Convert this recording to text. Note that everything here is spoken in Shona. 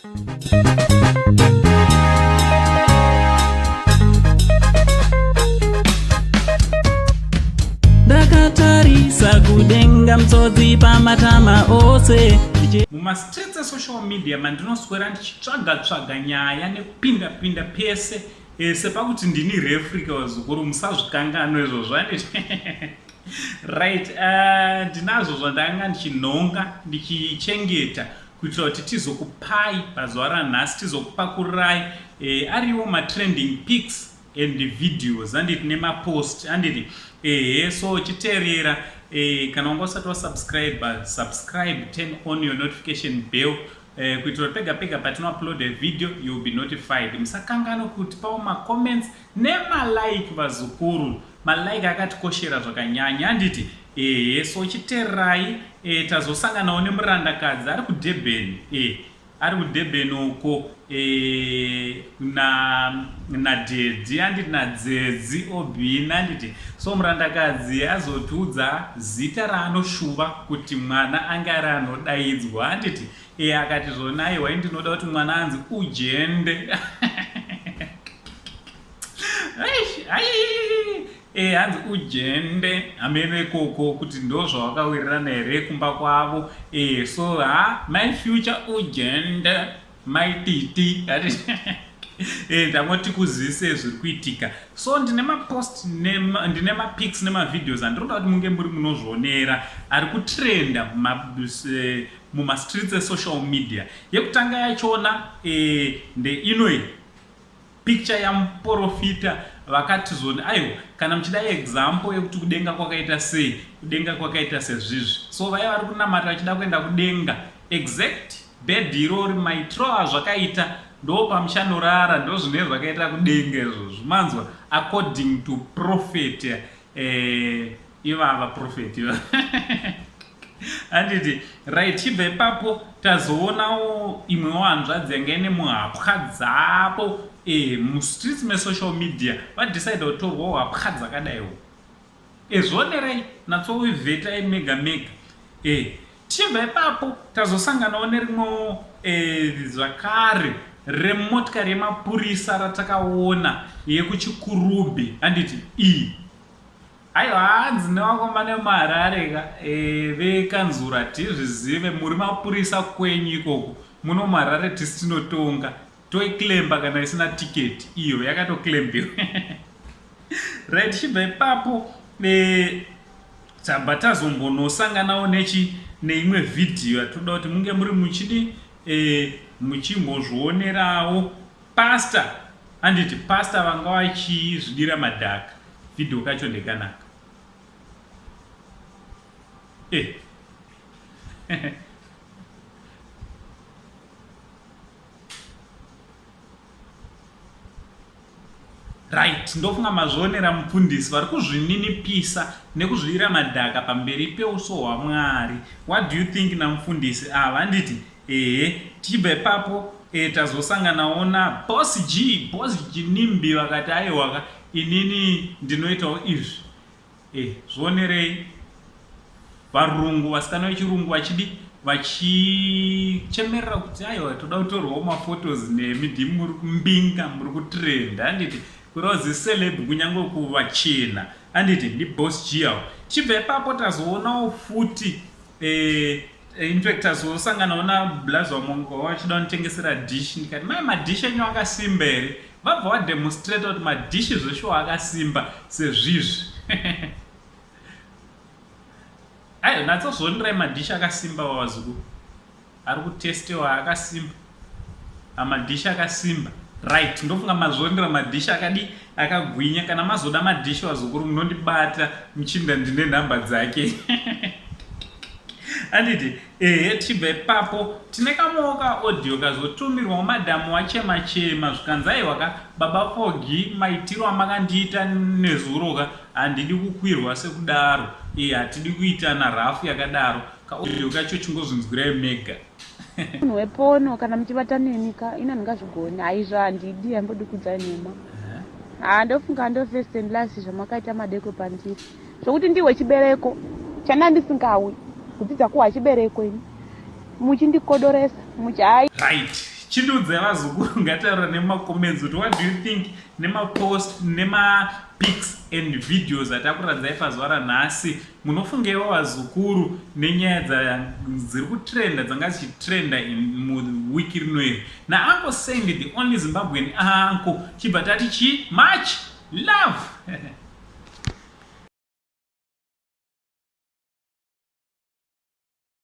Ndakatarisa kudenga mtsodzi pamatama ose. Mumastreets esocial media mandinoswera ndichitsvaga tsvaga nyaya nekupinda pinda pese eh, sepakuti ndini refrika vazukuru musazvikanganwa izvozvo anditi right eh, ndinazvo zvandanga ndichinhonga ndichichengeta kuitira kuti tizokupai pazuva ranhasi tizokupakurirai eh, ariwo matrending pics and videos handiti nemapost handiti ehe so chiteerera eh, kana wanga usati wasubscribe subscribe turn on your notification bell eh, kuitira kuti pega pega patinoupload a video you will be notified musakanganwe kuti pawo macomments nemalike vazukuru malike akatikoshera zvakanyanya handiti ehe so chiteererai eh, tazosanganawo nemurandakadzi ari kudurban eh, ari kudurban uko eh, na nadhedhi anditi nadzedzi obhina anditi so murandakadzi azotiudza zita raanoshuva kuti mwana ange ari anodaidzwa anditi e akati zvona aiwa indinoda kuti mwana anzi ujende Eh, hanzi ujende hameno ikoko kuti ndozvawakawirirana here kumba kwavo eh, so ha my future ujende my titi eh, ndangoti kuzivise zviri kuitika so ndine mapost ndine mapics nemavideos andinoda kuti munge muri munozvionera ari kutrenda eh, mumastreets esocial media yekutanga yachona eh, ndeinoi Picture yamuporofita vakati zvoni aiwa kana muchida example yekuti kudenga kwakaita sei kudenga kwakaita sezvizvi so vaya vari kunamata vachida kuenda kudenga exact bed irori maitiro azvakaita ndo pamuchanorara ndo zvinenge zvakaita kudenga izvozvo manzwa according to prophet eh, ivava prophet ivava handiti right chibva ipapo tazoonawo imwewo hanzvadzi yanga ine muhapwa dzavo e, mustreets mesocial media vadecide kutorwawo hapwa dzakadaiwo e, zvoonerai natsoivhetai mega mega e, tichibva ipapo tazosanganawo nerimwewo e, zvakare remotikari yemapurisa ratakaona yekuchikurubhi handiti iyi Aiwa hanzi nevakomana vemuHarare ka eh, vekanzura tizvizive muri mapurisa kwenyu ikoko muno muHarare tisi tinotonga toiclemba kana isina ticket iyo yakatoclembiwa right chibva ipapo eh, tabva tazombonosanganawo nechi neimwe vhidhiyo yatinoda kuti munge muri muchidi eh, muchimbozvionerawo Pastor handiti pastor vanga vachizvidira madhaka video kacho ndekanaka eh. Right, ndofunga mazvionera mufundisi vari kuzvininipisa nekuzvidira madhaka pamberi peuso hwaMwari. What do you think namufundisi ava? Handiti ehe, tichibva ipapo e, tazosanganawo naBoss G, Boss Ginimbi vakati aiwaka inini ndinoitawo izvi. E, zvionerei varungu vasikana vechirungu vachidi vachichemerera kuti aiwa toda kutorwawo maphotos nemi ndimi muri kumbinga muri kutrenda handiti kureva ziceleb kunyange kuvachena handiti ndiboss g avo tichibva ipapo tazoonawo futi eh, infact tazosanganawo nablaz wamongo vachida kunitengesera dish ndikati mai madhishi enyu akasimba here vabva vademonstrata kuti madhishi zveshuwa akasimba sezvizvi Ayo natsozvonirai madhishi akasimba wavazukuru ari kutestewa akasimba amadhishi akasimba right ndofunga mazvonera madhishi akadi akagwinya kana mazoda madhishi vazukuru munondibata muchinda ndine nhamba dzake anditi ehe tichibva ipapo tine kamwewo kaaudio kazotumirwa madhamu wachema chema zvikanzi aiwa ka baba fogi maitiro amakandiita nezuro ka Handidi kukwirwa sekudaro eh hatidi kuitana rough yakadaro ka audio kacho chingozvinzwirai mega. Munhu wepono kana muchivata neni ka ini handingazvigoni haizvo handidi hambodi kuudzai nhema haa ndofunga ndo first and last zvamakaita madeko pandiri zvokuti ndihwe chibereko chanda ndisingawi kudzidza kuhwa chibereko ini muchindikodoresa muchi hai Right. Chindiudzai vazukuru, ngataura nemacomments kuti what do you think nemapost, nemapics and videos atakuradzai pazuva ranhasi. Munofungeiwo vazukuru nenyaya dziri kutrenda, dzanga dzichitrenda muwiki rino iri naUncle Sandy, the only Zimbabwean uncle? Chibva tati chi much love.